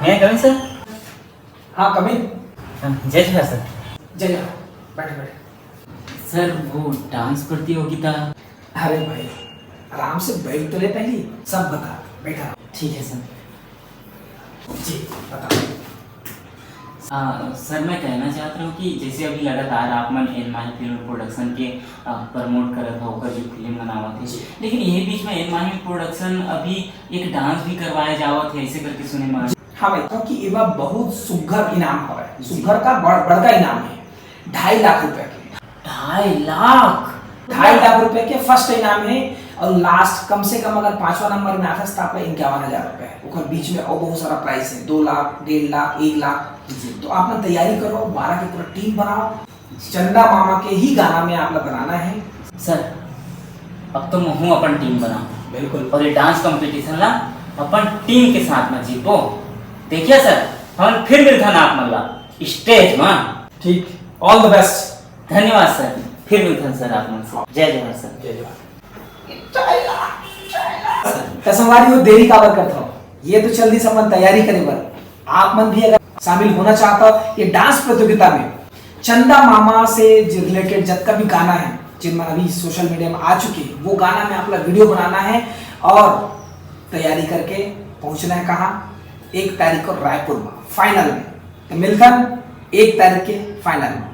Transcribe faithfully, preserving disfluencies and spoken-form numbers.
May I come in, sir? हाँ, come in। हाँ, जय जोहार, सर। जय जोहार। बैठो, बैठो। सर, वो डांस प्रतियोगिता। अरे भाई, आराम से बैठ तो ले, पहली सब बता। बैठा। ठीक है, सर। जी, बताओ। आ, सर, मैं कहना चाहता हूँ कि जैसे अभी लगातार आप मन एन माही फिल्म प्रोडक्शन के प्रमोट करत हो, ओकर जो फिल्म बनावत है, जी। लेकिन यही बीच में एन माही प्रोडक्शन अभी एक डांस भी करवाया जावत है, ऐसे करके सुने में। हाँ भाई, क्योंकि एमा बहुत सुघर इनाम हवय, सुघर का बड़, बड़का इनाम है, ढाई लाख रुपए के। ढाई लाख? ढाई लाख रुपए के फर्स्ट इनाम है। और लास्ट, कम से कम अगर पांचवा नंबर में आथस, तो आपका इक्यावन हजार रुपए है। ओकर बीच में और बहुत सारा प्राइस है, दो लाख, डेढ़ लाख, एक लाख। जी। तो आप ना तैयारी करो, बारह की पूरा टीम बनाओ, चंदा मामा के ही गाना में आप लोग बनाना है। सर, अब तो महू अपन टीम बनाऊं बिल्कुल। और ये डांस कंपटीशन ला अपन टीम के साथ में जीतबो। देखिए सर, हम फिर मिलथन आप मन ला स्टेज में। ठीक, ऑल द बेस्ट। धन्यवाद सर, फिर मिलथन सर आप मन से। जय जोहार सर। जय जोहार। त संगवारी हो, देरी काबर करत हो? ये तो चल दिस अपन तैयारी करे बर। आप मन भी अगर शामिल होना चाहता हो ये डांस प्रतियोगिता में, चंदा मामा से जो रिलेटेड जतका भी गाना है, जिन मन अभी सोशल मीडिया में आ चुके हैं, वो गाना में आप लोग वीडियो बनाना है और तैयारी करके पहुंचना है कहाँ? एक तारीख को रायपुर में फाइनल में। तो मिलथन एक तारीख के फाइनल में।